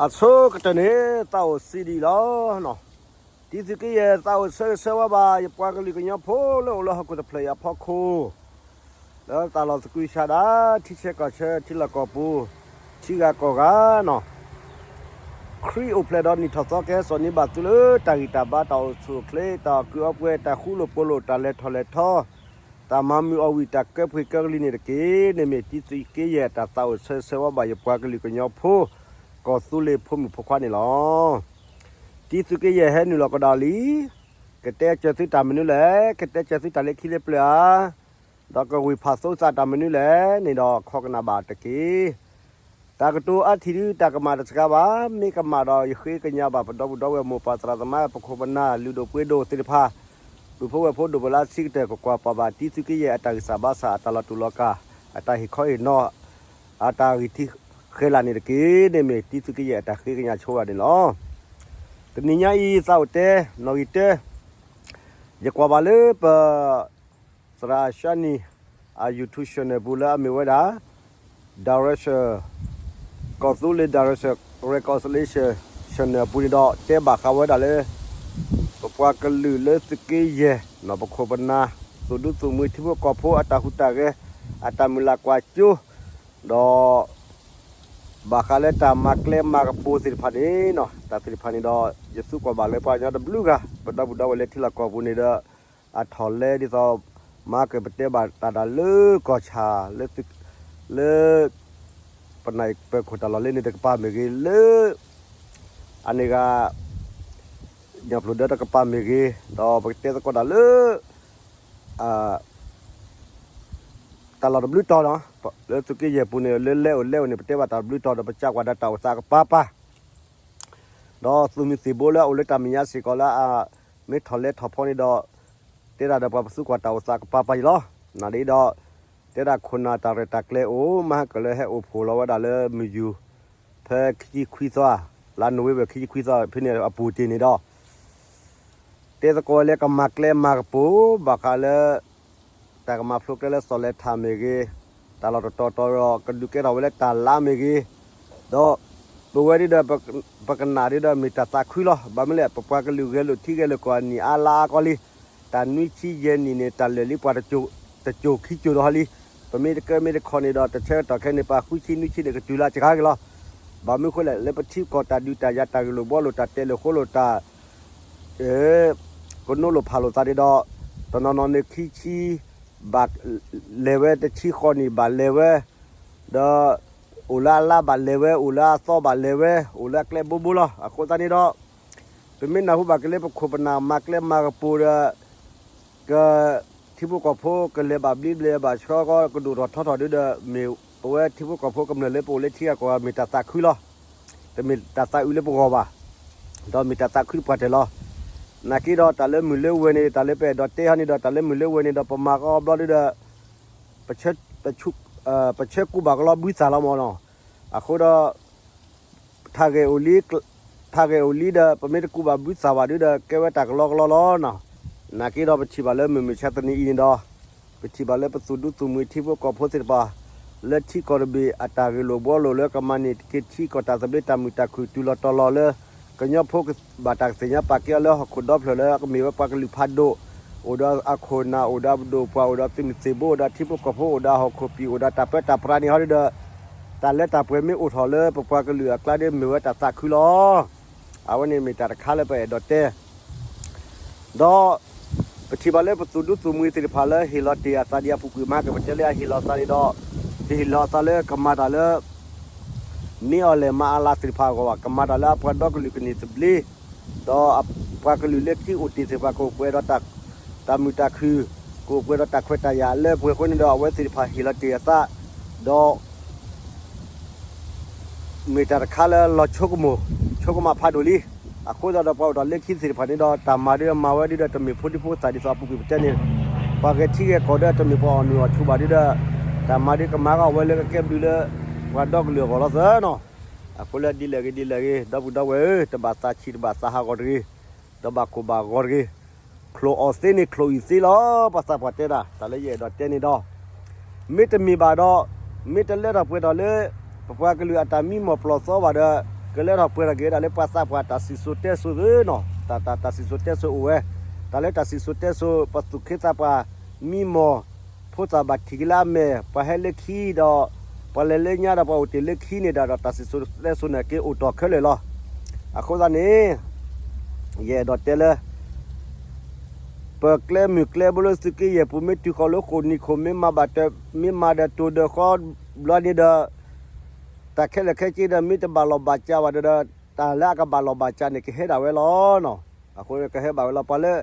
အဆိကတၢၢ်န့ၣ် သးအိၣ်စံးဒ်အံၤလီၤ. တံသုးက့ယဲၢ်သးအိၣ်ဆၢဂ့ၤဆၢဝါဘၣ် ယပှၤကလုာ်ကညီဖိလၢအိၣ်လၢဟီၣ်ခိၣ်တဖျၢၣ်အံၤအဖီခိၣ်, လၢတၢ်လီၢ်သကုၤဆးဒး ထံဆၢကီၢ်ဆၢ ထံလီၢ်ကီၢ်ပူၤ ထံဂၤကီၢ်ဂၤန့ၣ်, ခရံာ်အိၣ်ဖျဲၣ်ဒီးနံၣ်ထီၣ်သီကဟဲစိာ်န့ၢ်ဘၣ်သုလၢတၢ်ဂံၢ်တၢ်ဘါ တၢ်အိၣ်ဆူၣ်အိၣ်ချ့ တၢ်အီၣ်ကုးအီပှဲၤ တၢ်ဃူလိာ်ဖိးလိာ် တၢ်လဲၤထီၣ်လဲၤထီ တၢ်မၤမုာ်အီၣ်ဝံၣ် တၢ်ကၢပှ့ၤကၢကလံၤန့ၣ်တက့ၢ်. န့ၣ်မ့ၢ်တံသုးက့ယဲၢ်အတၢ်သးအိၣ်ဆၢဂ့ၤဆၢဝါဘၣ် ယပှၤကလုာ်ကညီဖိ ကီၢ်သူလ့ၤဖိမုၣ်ဖိခွါန့ၣ်လီၤ. တံသုးက့ယဲၢ်ဟဲနုာ်လီၤကဒီးလံ, ကတဲစၢၤသုတၢ်မနုၤလဲၣ်, ကတဲစၢၤသုတၢ်လၢခံလၢပျၢၤဧါ, ဒီးကဝံၢ်ဖးသိသးတၢ်မနုၤလဲၣ်န့ၣ်ဒီး ခိးကနၣ်ဘၣ်တက့ၢ်. တၢ်ကတိၤအါထံၣ်ဒု တၢ်ကမၣ်တစှၤဘၣ်, မ့ၢ်ကမၣ်ဒီးယဃ့ကညးဘၣ် ပဒီပုၢ်ဒီဝဲၢ်မိၢ်ပၢ်သရၣ်သမါ ပခိၣ်ပနၢ် လုၢ်ဒိၣ်ပှ့ၤဒိၣ်သ့ၣ်တဖၣ်, ပုၢ်ဖိဝဲၢ်ဖိဒိၣ်ပှၢ်လၢအဆံးကတၢၢ် ကကွၢ်ပာ်ဘၣ်တံသုးက့ယဲၢ်အတၢ်ဂံၢ်စၢ်ဘါစၢ် အတၢ်လီၤတူာ်လီၤကာ် အတၢ်ဟ့ၣ်ခီဟ့ၣ်နီၤ အတၢ်ဂံၢ်ထံးဃဲၤလၤန့ၣ်တက့ၢ်. န့ၣ်မ့ၢ်တံသုးက့ယဲၢ်အတၢ်ဃ့ကညးဆိဝဲဒၣ်န့ၣ်လီၤ. တနံၤညါအံၤ သးအိၣ်တဲ နီၣ်ဂံၢ်တၢ ယကွၢ်ဘၣ်လၢပ သရၣ်အၡါနံၣ် အ YouTube channel ပူၤလၢအမ့ၢ်ဝဲဒၣ် Direction ကီၢ်သူလ့ၤ Direction Reconciliation Channel အပူၤန့ၣ်ဒီး တဲဘၣ်ဃးဝဲဒၣ်လၢ ပပှၤကလုာ်လၢသုးက့ယဲၢ် ပခိၣ်ပနၢ် သူၣ်ဒူသူၣ်မှံ ထံဖိကီၢ်ဖိအတၢ်ဟူးတၢ်ဂဲၤ အတၢ်မုၢ်လၢ်ကွၢ်စိ ဒီး ဘၣ်ဃးလၢတၢ်မၤကျဲမၤကပူၤသ့ၣ်တဖၣ်န့ၣ် တၢ်သ့ၣ်တဖၣ်န့ၣ်ဒီး ယသူကွၢ်ဘၣ်လၢပှၤကညီတဘျုးဂၤ ပဒီပုၢ်ဒီဝဲၢ်လၢထံလီၢ်ကီၢ်ပူၤန့ၣ်ဒီး အထီၣ်လဲဒ်သိး မၤကပတဲဘၣ်တၢ်ဒၣ်လၢကီၢ်ဆၣ် လၢ လၢ ပနၢ်ပၢၢ်ခိၣ်တၢ်လီၢ်လၢန့ၣ်တကပၤမ့ၢ်ဂ့ၤ လၢ အန့ၣ်ဂၤ ညီၣ်ဖျိၣ်ဒၢတကပၤမ့ၢ်ဂ့ၤ ဒီးပကတဲသကိးတၢ်လၢ တၢ်လီၢ်တဘျုးတီၤလီၤ. လၢသုးက့ယဲၢ်ပူၤန့ၣ် လၢလဲအိၣ်လဲအိၣ်န့ၣ် ပတဲဘၣ်တၢ်တဘျုးတီၤဒီး ပကကွၢ်ဒၣ်တၢ်အိၣ်သးကပၤပၤ ဒီးသုးမုၢ်သံၣ်ဘိလၢအအိၣ်လၢတၢ်မဲာ်ညါစ့ၢ်ကီးလၢအ မ့ၢ်ထီၣ်လဲထီၣ်ဖီန့ၣ်ဒီး တဲဒၣ်ဒီးပှၤပသူကွၢ်တၢ်အိၣ်သးကပၤပၤအံၤလီၤ. နၤဒ်ဒီး တဲဒၣ်ခိၣ်နၢ်တၢ်ရဲၣ်တၢ်ကျဲၤအိၣ် မဟါကလၢဟဲအိၣ်ဖှိၣ်လီၤဝဲဒၣ်လၢမုၢ်ယူၤ ဖဲခံဆံခွံသီ လါနိၣ်ဝ့ဘၢၣ်ခံဆံခွံသီ ဖဲန့ၣ်အပူၤတ့ၢ်န့ၣ်ဒီး တဲသကိးဝဲလၢကမၤကျဲမၤကပူၤ ဘၣ်ဃးလၢ တၢ်ကမၤဖျိးကျဲလၢစီၤလဲၤထၣ်မ့ၢ်ဂ့ၤ, တၢ်လီၢ်တတီၤတီၤဒီး ကဒုးကဲထီၣ်ဝဲလၢတၢ်လါမ့ၢ်ဂ့ၤ, ဒီး ပဝဲဒ်ဒီး ပကနၣ်ဒ်ဒီးမ့ၢ်တၢ်သးခုလီၤ. ဘၣ်မနုၤလဲၣ် ပပှၤကလုာ်ဂဲၤလိာ်ထံဂဲၤလိာ်ကီၢ်အနံၣ်အါလါအါကီလံ. တၢ်နွံဆံယဲၢ်နံၣ်န့ၣ် တၢ်လၢာ်လံပှၤ တစိၤခံစိၤဒီးဟီလံ. ပမ့ၢ်တကၢမ့ၢ်တခီၣ်န့ၣ်ဒီး တဆၢကတီၢ်ခဲအံၤန့ၣ် ပှၤဃုဆံနွံဆံန့ၣ် ကတုၤလၢစှၤက့ၤလီၤ. ဘၣ်မနုၤအဃိလဲၣ် လၢပထံပကီၢ်တၢ်ဒုးတၢ်ယၤ တၢ်ဂ့ၢ်လိာ်ဘှီလိာ် တၢ်တဲလိာ်ဃိလိာ် တၢ် ကနိလိာ်ဖးလိာ်သးန့ၣ်ဒီး တနီၤနီၤန့ၣ်ခံဆံ ဘၣ်လဲၤဝဲ တဆံဃိးနံၣ်ဘၣ်လဲၤဝဲ, ဒီး အိၣ်လၢအလါဘၣ်လဲၤဝဲ အိၣ်လၢအသီဘၣ်လဲၤဝဲ အိၣ်လၢအကျဲဘိဘိလီၤ. အဃိသတးန့ၣ်ဒီး ပမ့ၢ်နၢ်ဟူဘၣ်က့ၤလၢပခိၣ်ပနၢ်မၤကျဲမၤကပူၤဒီး က ထံဖိကီၢ်ဖိကလဲၤဘၣ်ဘျံးဘျဲးဘၣ်ဆှီဃီ ကဒိၣ်ထီၣ်ထီထီၣ်ဒ်ဒီး မ့ၢ်ပဝဲထံဖိကီၢ်ဖိကမျၢၢ်လၢပအိၣ်လၢထံဂၤကီၢ်ဂၤ မ့ၢ်တၢ်သးခုလီၤ. တမ့ၢ်တၢ်သးအုးလၢပဂီၢ်ဘၣ်, ဒီးမ့ၢ်တၢ်သးခုတပှၢ်တၢၢ်လီၤ. နာ်က့ဒီးတၢ်လၢမုၢ်လၢဝဲန့ၣ် တၢ်လၢပအဲၣ်ဒိးတဲဟီန့ၣ်ဒီး တၢ်လၢမုၢ်လၢဝဲန့ၣ်ဒီး ပမၤဃီဘျီဒ်ဒီး ပဆၢကူၣ်ဘၣ်ကလီဘုသၣ်လီၤမၢ်နီၤ. အဃိဒီး ထးဂဲၤအိၣ်လံ, ထးဂဲၤအိၣ်လံဒီး ပမ့ၢ်တကူၣ်ဘၣ်ဘုသၣ်ဘၣ်ဒ်ဒီး ကဲဝဲတၢ်ကလီကလီလီၤနီၤ. နာ်က့ဒီးပထံၣ်ဘၣ်လၢမုၢ်မဆါတနံၤအံၤန့ၣ်ဒီး ပထံၣ်ဘၣ်လၢပသူၣ်ဒူသူၣ်မှံထံဖိကီၢ်ဖိသ့ၣ်တဖၣ် လၢထံကီၢ်တဘ့ၣ်အတၢ်ဂ့ၢ်လိာ်ဘှီလိာ်လၢကမၤန့ၢ်က့ၤထံကီၢ်တၢ်သဘျ့တၢ်မုာ်တၢ်ခုၣ်တုၤလီၤတီၤလီၤလၢ ကညီဖိဘၣ်တၢ်ကသ့ၣ်ညါပာ်ကဲအီၤလၢဟီၣ်ခိၣ်ဒီဖျၢၣ်လၢအကမ့ၢ်ဝဲပှၤကလုာ်ဖးဒိၣ် အိၣ်ဒီးအခိၣ်နၢ် အိၣ်ဒီးအပဒိၣ်ပှၢ် အိၣ်ဒီးသုးမုၢ်သံၣ်ဘိ အိၣ်ဒီးထံဖိကီၢ်ဖိ အိၣ်ဒီးတၢ်ပၢတၢ်ပြးန့ၣ်ဟီဒ်ဒီး တၢ်လၢတၢ်ပှဲၤမ့ၢ်အိၣ်ထီၣ်လၢပပှၤကလုာ်အကျါဒီး မ့ၢ်ဝဲတၢ်သးခုလီၤ. အဝဲန့ၣ်မ့ၢ်တၢ်တခါလၢပအဲၣ်ဒိးတဲ ဒီး ပထံၣ်ဘၣ်လၢပသူၣ်ဒူသူၣ်မှံသ့ၣ်တဖၣ်လၢဟ့ၣ်လီၤတ့ၢ်အသးဒ်အပူၤကွံာ်မး ကပတဲလၢအဟ့ၣ်လီၤသးန့ၣ်ဒီး တဟ့ၣ်လီၤအသးလၢကမၤတၢ်လၢ မ့ၢ်အီၤလဲၣ်မၤအါလါသ့ၣ်တဖၣ်အဂီၢ်ဘၣ်, ကမၤတၢ်လၢအပှၤဒီကလုာ်ကန့ၢ်သဘျ့ ဒီးပှၤကလုာ်လၢခံအိၣ်တ့ၢ်သ့ၣ်တဖၣ် ကအိၣ်ပှဲၤဒီးတၢ်မုာ်တၢ်ခုၣ်, ကအိၣ်ပှဲၤဒီးတၢ်ခွဲးတၢ်ယာ်လၢပှဲၤအဃိန့ၣ်ဒီး အဝဲသ့ၣ်တဖၣ်ဟ့ၣ်လီၤတ့ၢ်အသး ဒီး မ့ၢ်တၢ်တခါလၢလီၤဆိကမိၣ် ဆိကမးဖးဒိၣ်လံ. အဃိသတးဒီးပှၤအိၣ်ဒီးလၢခံသ့ၣ်တဖၣ်န့ၣ်ဒီး တၢ်မၤဒ်မၤဝဲဒ်ဒီး တမ့ၢ်ဖိဒံဖိသၣ်ဒ်သိးအပူၤကွံာ်ပတဲန့ၣ်, ပှၤဂဲၤထံဂဲၤကီၢ်ဒီးတမ့ၢ်ပှၤအီၣ်နုၢ်အီၣ်ဆူၣ်ဘၣ်ဒ်ဒီး တၢ်မၤဒ်ကမၤဃာ်ဝဲလၢကကဲဘျုးလၢ ပှၤဒီကလုာ်အဂီၢ်လီၤသၢနီၤ. အဃိလၢဒ်လဲၣ်ဂ့ၤဒ်လဲၣ်ဂ့ၤ ဒီပုၢ်ဒီဝဲၢ်ဧၢ, တဘၣ်သးဆံးတဘၣ်သးဟးဂီၤတဂ့ၤ, ဒီးဘၣ်ကိၢ်ဘၣ်ဂီၤတဂ့ၤ. ချိၣ်အီၣ်သ့န့ၣ်ချိၣ်အံၤသ့လီၤ. ပှၤသးပှၢ်တဲဒၣ် တၢ်လၢယအဲၣ်ဒိးတဲန့ၣ်ဒီး မ့တမ့ၢ်ဘၣ်ဒီး မ့ၢ်တလၢထီၣ်ပှဲၤထီၣ်လၢ ပပှၤကလုာ်အတၢ်မံမီၢ်ပျီၢ်သီဘၣ်ဒီး ကလဲၤထီၣ်ပှဲၤထီၣ်က့ၤဝဲဒၣ်လၢပှၤသးပှၢ်တၢ်စံၣ်စိၤတဲစိၤသ့နီၤ, တၢ် တၢ် တၢ်စံၣ်စိၤတဲစိၤအိၣ်ဝဲ, တၢ်လၢတၢ်စံၣ်စိၤတဲစိၤ ပသူၣ်က့သးပှၢ်မံမီၢ်, ဖိသၣ်ဘၣ်ထံၣ်က့ၤလၢအမဲာ်, ပှၤဟဲလၢခံဒီး ပှၤလဲၤလၢညါဒီးပှၤအိၣ်တ့ၢ်လၢခံန့ၣ်ဒီး တၢ်စံၣ်စိၤတဲစိၤန့ၣ်က့ၤအိၣ်တီၢ်ခဲလၢာ်လီၤ. အဃိသတးန့ၣ် ယအဲၣ်ဒိးတဲလၢ ပကျဲမုၢ်ကျဲဘိလၢသုးက့ယဲၢ်ပူၤ မ့ၢ်တုၤဃီၤလၢဃိာ်နံၤခိၣ် မ့ၢ်မၤဘၣ်တၢ် မ့ၢ်မၤဒီးတိၤဒီးဃီဘျီန့ၣ်ဒီး တၢ်ခဲလၢာ်ခဲဆ့ဒီး မ့ၢ်တဘၣ်လီၤဘၣ်စးဘၣ်ဒီး တၢ်လၢအကဘၣ်လီၤဘၣ်စးန့ၣ် ကဟဲဒၣ်ဝဲလီၤ. အဃိကဟဲဘၣ်ဝဲလီၤ. ပှၤလၢ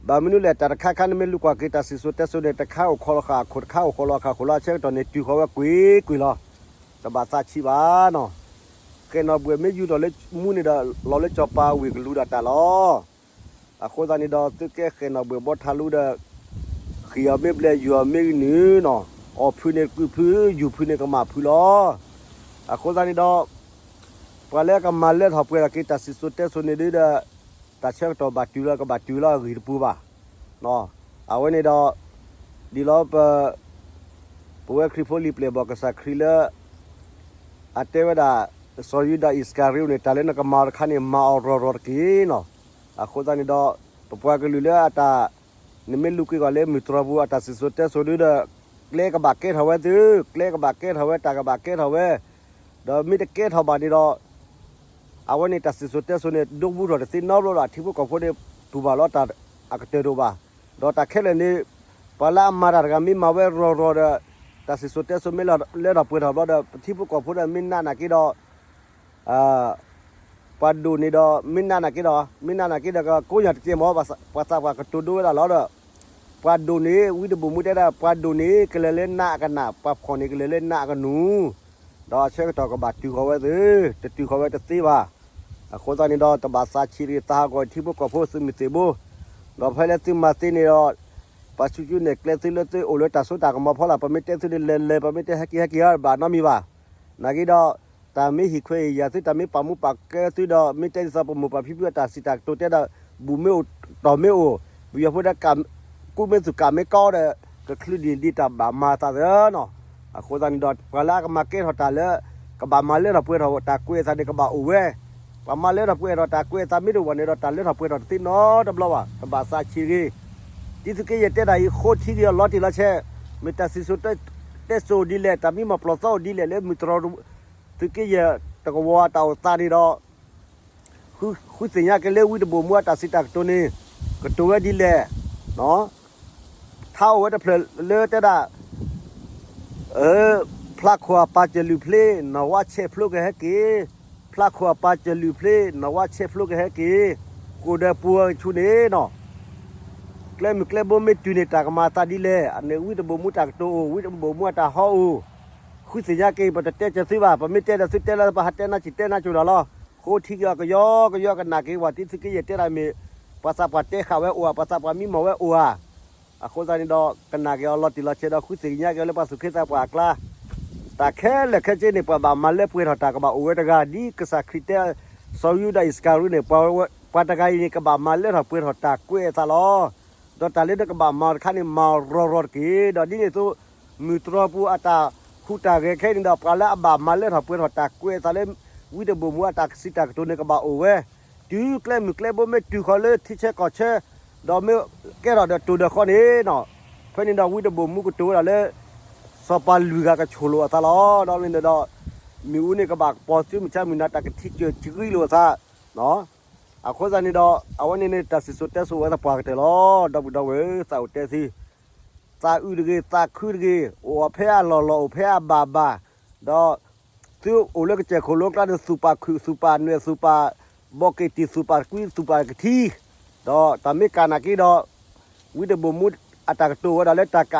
ဘၣ်မနုၤလဲၣ် တၢ်တခါခါန့ၣ်မ့ၢ်လူၤကွၢ်က့ၤတၢ်စံၣ်စိၤတဲစိၤန့ၣ် တခါအိၣ်ခိးလီၤဃာ်အခိၣ် တခါအိၣ်ခိးလီၤဃာ်အခိၣ်လီၤ အဆၢကတီၢ်န့ၣ် တုၤဃီၤဝဲကွ့ၢ်ကွ့ၢ်လီၤ. တဘၣ်သးဆံးဘၣ်နီၤ. ဃဲၣ်နီၣ်ဘှဲၣ်မ့ၢ်ယူၤထီၣ်လၢမူန့ၣ်ဒီး လီၤလၢစီၤပၤဝ့ၢ်ကလူးဒီးတၢ်လီၤ. အဃိသတးန့ၣ်ဒီး သုးကဲဃဲၣ်နီၣ်ဘှဲၣ်ဘီထးလူဒီး ဃံၢ်အီၤမ့ၢ်ဘျဲၣ် ယူၤအီၤမ့ၢ်နုာ်နီၤ, အီၣ်ဖုးန့ၣ်ကုၢ်ဖုး ယူၤဖုးန့ၣ်ကမၣ်ဖုးလီၤ. အဃိသတးန့ၣ်ဒီး ပှၤလၢအကမၤလၢထီၣ်ပှဲၤထီၣ်က့ၤတၢ်စံၣ်စိၤတဲစိၤန့ၣ်ဒုဒီး တၢ်ဆၢကတီၢ်ဘၣ်တုၤလီၤ ကဘၣ်တုၤလီၤအဂံၢ်တပူၤဘၣ်. အဝဲန့ၣ်ဒီး ဒ်လီၤပ ပဝဲခရံာ်ဖိလံာ်ပျဲၢ်ဘီၣ်ကစၢ်ခရံာ်လၢ အတဲဝဲဒၣ် စီၤယူဒၤအံၣ်စကၤရံၤအိၣ်န့ၣ် တၢ်လၢနကမၤအီၤတခါန့ၣ် မၤအီၤရီၤရီၤတက့ၢ်နီၤ. အဃိသတးန့ၣ်ဒီး ပပှၤကလုာ်လၢအတၢ် နမ့ၢ်လူၤကွၢ်က့ၤလၢမုၢ်တြီၤပူၤ အတၢ်စံၣ်စိၤတဲစိၤဒုဒီး ကျဲကဘၣ်ကဲထီၣ်ဝဲသု, ကျဲကဘၣ်ကဲထီၣ်ဝဲ တၢ်ကဘၣ်ကဲထီၣ်ဝဲ, ဒီးမ့ၢ်တကဲထီၣ်ဘၣ်န့ၣ်ဒီး အဝဲန့ၣ်တၢ်စံၣ်စိၤတဲစိၤန့ၣ် ဒိဘူးထီၣ်တသ့နီတဘျီဒီး အထံဖိကီၢ်ဖိန့ၣ် တူၢ်ဘၣ်လီၤတၢ်အကတၢၢ်တအိၣ်ဘၣ်. ဒီးတၢ်ခဲလၢာ်န့ၣ် ပှၤလၢအမၤတၢ်တဂၤမ့ၢ်မၤဝဲရီၤရီၤဒီး တၢ်စံၣ်စိၤတဲစိၤမ့ၢ်လၢထီၣ်ပှဲၤထီၣ်ဘျီဒီး ပထံဖိကီၢ်ဖိဒီးမ့ၢ်နာ်နာ်က့ဒီး ပှၤဒိၣ်န့ၣ်ဒီး မ့ၢ်နာ်နာ်က့ဒီး မ့ၢ်နာ်နာ်က့ဒီး ကကိးညါတကဲမ့ၢ် ပှၤသးပှၢ်ကတိၤဒိဝဲဒၣ်လီၤဒီး ပှၤဒိၣ်န့ၣ် ဝံတဘိၣ်မူတဲဒၣ် ပှၤဒိၣ်န့ၣ် ကလဲၤလၢနးအကနၣ်, ပှၤဖှီၣ်န့ၣ် ကလဲၤလၢနးအကနူၤ, ဒီးအဆၢကတီၢ်ကဘၣ်တုၤဃီၤဝဲသု, တတုၤဃီၤဝဲတသ့ဘၣ်. အဃိသတးန့ၣ်ဒီး တဘၣ်သးဆံးတဂ့ၤ သးဟးဂီၤထံဖိကီၢ်ဖိသုးမုၢ်သံၣ်ဘိ, ဒီးဖဲလၢသုမၤသ့န့ၣ်ဒီး ပှၤဆူၣ်ဆူၣ်န့ၣ်ကျဲသုလၢသုအိၣ်လၢတၢ်စိတၢ်ကမီၤဖီလာ် ပမ့ၢ်တဲသုန့ၣ်လဲၤလဲၤ ပမ့ၢ်တဲဟဲက့ၤဟဲက့ၤ ဘၣ်နီတမံၤဘၣ်. နာ်က့ဒီး တၢ်မ့ၢ်ဟံၣ်ခွဲးယာ်သု တၢ်မ့ၢ်ပာ်မူပာ်ကဲသုဒီး မ့ၢ်တဲဒ်သိးပမိၢ်ပၢ်ဖံဖုအတၢ်စံးတၢ်ကတိၤတဲဒီး ဘူၣ်မ့ၢ်အိၣ်တီၢ်မ့ၢ်အိၣ်, ပယီၤဖိဒီး ကူၣ်မ့ၢ်သူၣ်ကၣ်မ့ၢ်ကီဒီး ကချုးဒံၣ်ဒံးတၢ်ဘၣ်မၤအသးသ့နီၤ. အဃိသတးန့ၣ်ဒီး ပှၤလၢအကမၤကဲထီၣ်တၢ်လၢ ကဘၣ်မၤလၢထီၣ်ပှဲၤထီၣ်တၢ်ကွဲးအသးန့ၣ် ကဘၣ်အိၣ်ဝဲ, ပှၤမၤလၢထီၣ်ပှဲၤထီၣ်တၢ်ကွဲးအသးမ့ၢ်တအိၣ်ဘၣ်န့ၣ်ဒီး တၢ်လၢထီၣ်ပှဲၤထီၣ်တသ့နီတဘျီဘၣ်. တဘၣ်သးဆံးတဂ့ၤ ဒ်သုးက့ယဲၢ်တဲတၢ်အံၤ ဃိထံက့ၤအီၤလီၤတံၢ်လီၤဆဲး, မ့ၢ်တၢ်စံၣ်စိၤတဲစိၤဒ်လဲၣ်, တၢ်မံမီၢ်ပျီၢ်သီအိၣ်ဒ်လဲၣ် လၢမုၢ်တြီၤ သုးက့ယဲၢ်တကဝီၤအတၢ်အိၣ်သးန့ၣ်ဒီး ဃုသ့ၣ်ညါက့ၤလၢဝံတဘိၣ်မူအတၢ်စံးတၢ်ကတိၤန့ၣ် ကတိၤဝဲဒ်လဲၣ်, ထါအိၣ်ဝဲတဖျၢၣ်လၢတဲဒၣ် ဖျါခိၣ်အပၢ်စၢၤလုၢ်ဖျ့ နီၢ်ဝါဆဲးဖျိကဟဲက့ၤ, ဖျါခိၣ်အပၢ်စၢၤလုၢ်ဖျ့ နီၢ်ဝါဆဲးဖျိကဟဲက့ၤ, ဃိာ်ဒီးပူၤဝဲကဆူန့ၣ်နီၤ, ကျဲမုၢ်ကျဲဘိမ့ၢ်တုၤန့ၣ် တၢ်ကမၤအသးဒ်လဲၣ်, အန့ၣ်ဝံတဘိၣ်မူတၢ်ကတိၤအိၣ်, ဝံတဘိၣ်မူအတၢ်ဟီအိၣ်, ဃုသ့ၣ်ညါက့ၤ ပတတဲစၢၤသုဘၣ်, ပမ့ၢ်တဲဒီးသုတဲလၢပဟးတဲနါစံၣ်တဲနါစိၤဒီးလီၤ, ဃိထံက့ၤအီၤကယီကယီကနၣ်က့ၤဝဲ ဒ်သုးက့ယဲၢ်တဲတၢ်မ့ၢ် ပှၤသးပှၢ်တဲဃာ်ဝဲအိၣ်ဧါ, ပှၤသးပှၢ်မံမီၢ်ဝဲအိၣ်ဧါ, အဃိသတးန့ၣ်ဒီး ကနၣ်က့ၤအီၤလီၤတံၢ်လီၤဆဲးဒီး ဃုသ့ၣ်ကညးက့ၤအီၤလၢပှၤသူၣ်က့သးပှၢ်အကျါ, တၢ်ခဲလၢာ်ခဲဆ့န့ၣ် ပှၤဘၣ်မၤလၢပှဲၤထီၣ်တၢ်ကဘၣ်အိၣ်ဝဲတဂၤ, ဒ်ကစၢ်ခရံာ်တဲ စီၤယူဒၤအံၣ်စကၤရံၤန့ၣ် ပှၤတဂၤအံၤန့ၣ် ကဘၣ်မၤလၢထီၣ်ပှဲၤထီၣ်တၢ်ကွဲးအသးလီၤ. ဒီးတၢ်လၢနကဘၣ်မၤအီၤတခါန့ၣ် မၤအီၤရီၤရီၤတက့ၢ်. ဒီးဒ်န့ၣ်အသိး မုၢ်တြီၤပူၤအတၢ်ဟူးတၢ်ဂဲၤခဲအံၤန့ၣ်ဒီး ပှၤလၢအဘၣ်မၤလၢထီၣ်ပှဲၤထီၣ်တၢ်ကွဲးအသးလၢ ဝံတဘိၣ်မူအတၢ်စံးတၢ်ကတိၤန့ၣ် ကဘၣ်အိၣ်ဝဲ တုၤကျဲမုၢ်ကျဲဘိမ့ၢ်တုၤဃီၤလၢထံဆၢကီၢ်ဆၢ, ဒီးမ့ၢ်ကဲထီၣ်ဒီးတိၤဒီးဃီန့ၣ်နီၤ, ဖဲန့ၣ်ဒီးဝံတဘိၣ်မူကတိၤဝဲဒၣ်လၢ စီၤပၤလွံၢ်ဂၤကဆိၣ်လိာ်အသးလီၤ. ဒီးမ့ၢ်န့ၣ်ဒီး မ့ၣ်အူန့ၣ်ကဘၣ်ပီၤသုမုၢ်ဆါမုၢ်နၤ တၢ်ကထံၣ်စၢၤကရံလိာ်အသး, အဃိသတးန့ၣ်ဒီး အဝဲန့ၣ်န့ၣ် တၢ်စံၣ်စိၤတဲစိၤဝဲသပှၢ်ကတၢၢ်လီၤ. ဒီပုၢ်ဒီဝဲၢ် သးအိၣ်တဲသ့ သးအုးတဂ့ၤ သးခုတဂ့ၤ, အိၣ်အီၤဖဲအလီၢ်လီၢ် အိၣ်ဖဲအဘၣ်ဘၣ်, ဒီးသုအိၣ်လၢကစၢၢ်ခိၣ်လိကျါန့ၣ် သူၣ်ပာ်ခုၣ် သူၣ်ပာ်နွဲၣ် သူၣ်ပာ်ဘီက့ၤတံၢ် သူၣ်ပာ်ကွံ သူၣ်ပာ်ကထံ, ဒီးတၢ်မ့ၢ်ကၢ်နာ်က့ဒီး ဝံတဘိၣ်မူအတၢ်ကတိၤဝဲဒၣ်လၢ တၢ်က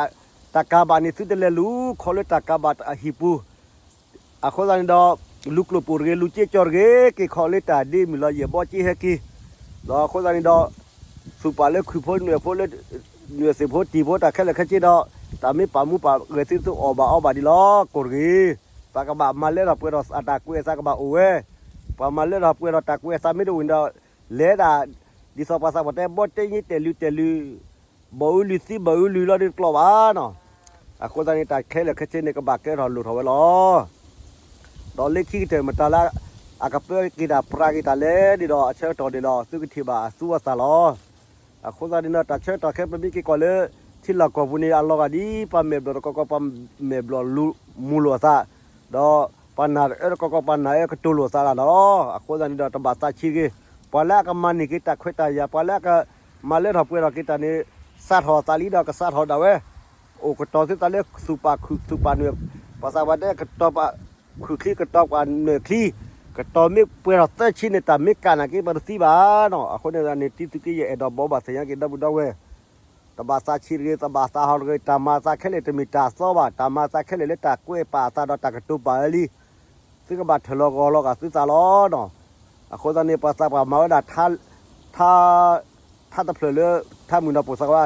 ၤဘၣ်န့ၣ် သုတလဲၤလူၤခီလၢတၢ်ကၤဘၣ်အဟံၣ်ပူၤ အဃိသတးန့ၣ်ဒီး လူၤကျိၣ်ပိၢ်တဂ့ၤ လူၤစ့ကၠီတဂ့ၤ က့ၤခီလၢတၢ်ဒ့မုၢ်လီၤ ယဲၢ်ဘီက့ဟဲက့ၤ, ဒီးအဃိသတးန့ၣ်ဒီး သူၣ်ပာ်လၢခုၣ်ဖိနွဲၣ်ဖိလၢ နွဲၣ်သ့ၣ်ဖိတံၢ်ဖိတၢ်ခဲလၢာ်ခဲဆ့ဒီး တၢ်မ့ၢ်ပာ်မူပာ်ဂဲၤသု သုအီၣ်ဘၣ်အီဘၣ်ဒံးလီၤ ကိၢ်တဂ့ၤ, ပှၤကဘၣ်မၤလၢထီၣ်ပှဲၤထီၣ်အတၢ်ကွဲးအသးကဘၣ်အိၣ်ဝဲ, ပှၤမၤလၢထီၣ်ပှဲၤထီၣ်တၢ်ကွဲးအသးမ့ၢ်တအိၣ်န့ၣ်ဒီး လဲၤဒၣ် ဒ်သိးပှၤသးပှၢ်တဲ ဘီတဲညံတဲာ်လုၢ်တဲာ်လုၢ် ဘီၣ်အုလံၤသံဘီၣ်အုလံၤလီၤ ဒ်တကျိးဘၣ်နီၤ, အဃိသတးန့ၣ် တၢ်ခဲလၢာ်ခဲဆ့န့ၣ် ကဘၣ်ကဲထီၣ်လိၣ်ထီၣ်ဝဲလီၤ. ဒီးလၢခံကတၢၢ်မတၤလၢ အကပၢက့ၤတၢ်ပြးက့ၤတၢ်လဲၣ်န့ၣ်ဒီး အဆၢကတီၢ်န့ၣ်ဒီး သုကထံၣ်ဘၣ်အသူအသးလီၤ. အဃိသတးန့ၣ်ဒီး တၢ်ဆၢကတီၢ်ခဲအံၤ ပမ့ၢ်က့ၤကွၢ်လၢ ထံလီၢ်ကီၢ်ပူၤန့ၣ် အလီၤဂာ်ဒ် ပှၤမဲာ်ဘျီၣ်တကီကီ ပှၤမဲာ်ဘျီၣ်မူလိာ်အသး, ဒီးပှၤနၢ်အၢတကီကီ ပှၤနၢ်အၢကတိၤလိာ်အသးလီၤ. အဃိသတးန့ၣ်ဒီး တဘၣ်သးဆံးတဂ့ၤ. ပှၤလၢအကမၤန့ၢ်က့ၤတၢ်ခွဲးတၢ်ယာ်, ပှၤလၢအကမၤလၢထီၣ်ပှဲၤထီၣ်က့ၤတၢ်န့ၣ် စးထီၣ်အသးလံဒီး ကစးထီၣ်ဒၣ်ဝဲ အိၣ်ကတီၤသုသးလၢသူၣ်ပာ်ခုၣ်သူၣ်ပာ်နွဲၣ်, ပှၤသးပှၢ်တဲ ကတီၤပာ်ခုၣ်ချံ ကတီၤပာ်နွဲၣ်ချံ, ကတီၤမ့ၢ်ပှဲၤထီၣ်သၢဆံန့ၣ် တၢ်မ့ၢ်ကးနာ်က့ ပတသံဘၣ်နီၤ. အဃိန့ၣ်န့ၣ် တံၤသုးက့ယဲၢ် အဲၣ်ဒိးဘိးဘၣ်သ့ၣ်ညါက့ၤ ဒီပုၢ်ဒီဝဲၢ်, တဘၣ်သးဆံးတဂ့ၤ, တဘၣ်သးဟီၣ်တဂ့ၤ, တၢ်မၤသးခဲလၢာ်တမ့ၢ်တၢ်အသီဘၣ်, တၢ်မၤသးခဲလၢာ်လၢတၢ်ကွဲးပာ်အသးဒီးတၢ်ကတိၤပာ်ဝဲလံ. သုကဘၣ်ထၢၣ်လီၤဂီၤလီၤဂာ်သုသးလီၤနီၤ. အဃိသတးန့ၣ် ပှၤသးပှၢ်မၤဝဲဒၣ် ထါ ထါ ထါတဖျၢၣ်လၢ ထါမုၢ်နီၢ်ပိာ်သးဝဲ,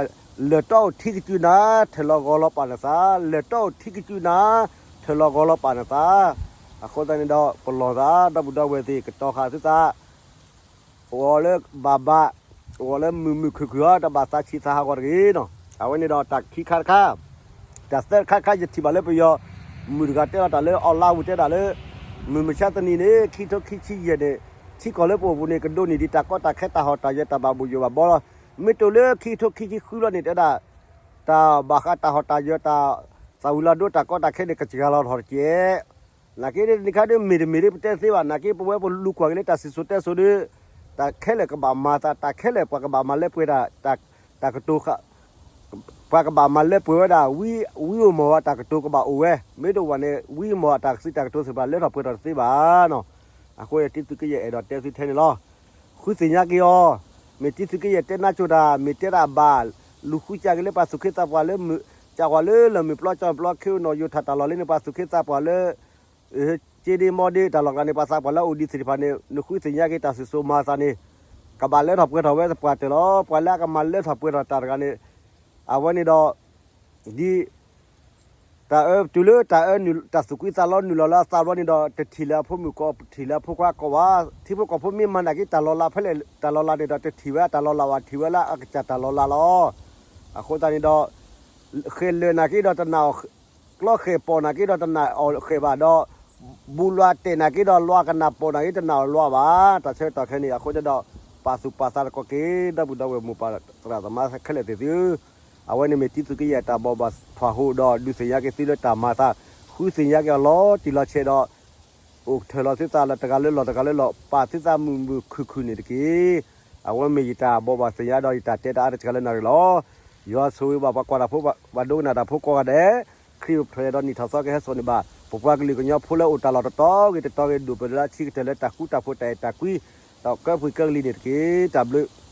လဲၤတီအိၣ်ထံကစုနၤ, ထၢၣ်လီၤဂီၤလီၤပာ်နသး, လဲၤတီအိၣ်ထံကစုနၤ, ထၢၣ်လီၤဂီၤလီၤပာ်နသး. အဃိသတးန့ၣ်ဒီး ပလီၢ်သး ဒီပုၢ်ဒီဝဲၢ်သ့ၣ် ကတီၤဃာ်သုသး အိၣ်အီၤလၢဘၣ်ဘၣ်, အိၣ်အီၤလၢမုာ်မုာ်ခုၣ်ခုၣ်အီၤ, တဘၣ်သးဆံးသးဟးဂီၤတဂ့ၤနီၤ. အဝဲန့ၣ်ဒီးတၢ်ခံခါတခါ, တၢ်သၢခါတခါ ယထံၣ်ဘၣ်လၢပယီၤမုၢ်တဂၤတဲလီၤတၢ်လၢ online ပူၤတဲဒၣ်လၢ မုၢ်မဆါတနံၤန့ၣ် ခံကထိခံဆံယဲၢ်န့ၣ် ထံကီၢ်လၢပအိၣ်ပူၤန့ၣ် ကဒိးန့ၢ်ဒံးတၢ်ကီတၢ်ခဲ တၢ်ဟီၣ်တၢ်ယၢၤ တၢ်ဘၣ်ဘိၣ်ယိၣ်ဘၣ်ဘီလီၤ. မ့ၢ်တိၢ်လၢခံကထိခံဆံဃုလီၤန့ၣ် တဲဒၣ် တၢ်ဘၣ်ဃးတၢ်ဟီၣ်တၢ်ယၢၤ တၢ်သၣ်ဝံၤလီၤဒိတၢ်ကီတၢ်ခဲန့ၣ် ကစှၤလီၤထီၣ်တက့ၢ်. နာ်က့န့ၣ် တနံၤခါဒ်မ့ၢ်တမ့ၢ်ဒ်ပတဲသ့ဘၣ်. နာ်က့ပဝဲပလူၤကွၢ်က့ၤလၢတၢ်စံၣ်စိၤတဲစိၤဒီး တၢ်ခဲလၢာ်ကဘၣ်မၤသး, တၢ်ခဲလၢာ်ပှၤကဘၣ်မၤလၢပှဲၤတၢ်, တၢ်ကတိၤ, ပှၤကဘၣ်မၤလၢပှဲၤဝဲဒၣ် ဝံဧိၤမီၢ်ဧိၤအတၢ်ကတိၤကဘၣ်အိၣ်ဝဲ. မ့ၢ်တအိၣ်ဘၣ်န့ၣ် ဝံမီၢ်အတၢ်ကသုးတၢ်ကတိၤသ့ၣ်တဖၣ် လၢထီၣ်ပှဲၤထီၣ်တသ့ဘၣ်နီၤ. အဃိန့ၣ် တံၤသုးက့ယဲၢ် အဲၣ်ဒိးတဲသုထဲန့ၣ်လီၤ. ဃုသ့ၣ်ညါက့ၤအီၤ, မ့ၢ်တံၤသုးက့ယဲၢ်တဲနါစိၤတၢ်, မ့ၢ်တဲဒၣ်ဘၣ်, လူၤဃုစၢ်က့ၤလၢပှၤသူၣ်က့သးပှၢ်လၢ ကၢ်ကွၢ်လၢလၢၢ်မုၢ်ပျီ ကၠီၣ်ပျီ ခ့အိၣ်နီၣ်ယိၤထၣ်တၢ်လီၢ်လံန့ၣ် ပှၤသူၣ်က့သးပှၢ်လၢ က့ဒ့မီဒ့တၢ်လီၢ်တဂၤန့ၣ် ပှၤသးပှၢ်လၢအအိၣ်ဒံးသ့ၣ်တဖၣ်န့ၣ် နဃုသ့ၣ်ညါက့ၤတၢ်စံၣ်စိၤမၤအသးန့ၣ် ကဘၣ်လၢထီၣ်ပှဲၤထီၣ်ဝဲသပှၢ်တၢၢ်လီၤ. ပှၤလၢအကမၤလၢထီၣ်ပှဲၤထီၣ်တၢ်တဂၤန့ၣ် အဝဲန့ၣ်ဒီး ဒ် တၢ်အၢ တုၤလၢတၢ်အၢ တၢ်သူၣ်ကွံသးလီနုာ်လီၤလၢအသးဘျီန့ၣ်ဒီး တထံၣ်လၢအဖိမုၣ်ကီး ထံၣ်လၢအဖိခွါကီးဘၣ်. ထံဖိကီၢ်ဖိမ့ၢ်မၤနာ်က့တၢ်လီၤလးဖဲလဲၣ် တၢ်လီၤလးန့ၣ်ဒီး တထံၣ်ဝဲတၢ်လီၤလးဘၣ်, ထံၣ်ဝဲလၢအကစၢ်တၢ်လီၤလးလီၤ. အဃိသတးန့ၣ်ဒီး ဃဲၢ်လၢာ်နာ်က့ဒီးတနာ်အီၤ, ကျီဃဲၢ်ပီၣ်နာ်က့ဒီးတနာ်အီၤဃဲၢ်ဘၣ်ဒီး ဘူလွးတဲာ်နာ်က့ဒီးလွးကနၢ်ပီၣ်နာ်က့တနာ်အီၤလွးဘၣ်. တၢ်ဆၢကတီၢ်ခဲအံၤန့ၣ် အဃိသတးဒီး ပာ်သူၣ်ပာ်သးသကိးက့ၤ ဒီပုၢ်ဒီဝဲၢ်မိၢ်ပၢ်သရၣ်သမါခဲလၢာ်သ့ၣ်သုဧၢ, အဝဲန့ၣ်မ့ၢ်တံၤသုးက့ယဲၢ်တၢ်ဘိးဘၣ်ထွဲဟူဒီး ဒုးသ့ၣ်ညါက့ၤသုလၢတၢ်မၤသး, ဃုသ့ၣ်ညါက့ၤအီၤလီၤတံၢ်လီၤဆဲးဒီး အိၣ်ကထၢၣ်လီၤသုသးလၢတဂၤလၢလီၢ်တဂၤလၢလီၢ် ပာ်သုသးမုာ်မုာ်ခုၣ်ခုၣ်န့ၣ်တက့ၢ်. အဝဲမ့ၢ်ယတၢ်ဘိးဘၣ်သ့ၣ်ညါဒီးယတၢ်တဲတၢ်အါတစှၤလၢနၣ်ရံၣ်လီၤ. ယွၤဆိၣ်ဂ့ၤဘၣ်ပှၤကွၢ်တၢ်ဖိ ပှၤဒိကနၣ်တၢ်ဖိကိးဂၤဒဲး, ခရံာ်အိၣ်ဖျဲၣ်ဒီးနံၣ်ထီၣ်သီကဟဲစိာ်န့ၢ်ဘၣ် ပပှၤကလုာ်ကညီဖိလၢအိၣ်တၢ်လီၢ်တတီၤဂ့ၤတတီၤဂ့ၤဒိၣ်ပှဲၤလၢအဆံးကတၢၢ်လၢတၢ်ဃူတၢ်ဖိးတၢ်အဲၣ်တၢ်ကွံ ဒီးကၢပှ့ၤကၢကလံၤန့ၣ်တက့ၢ်. တၢ်ဘျုး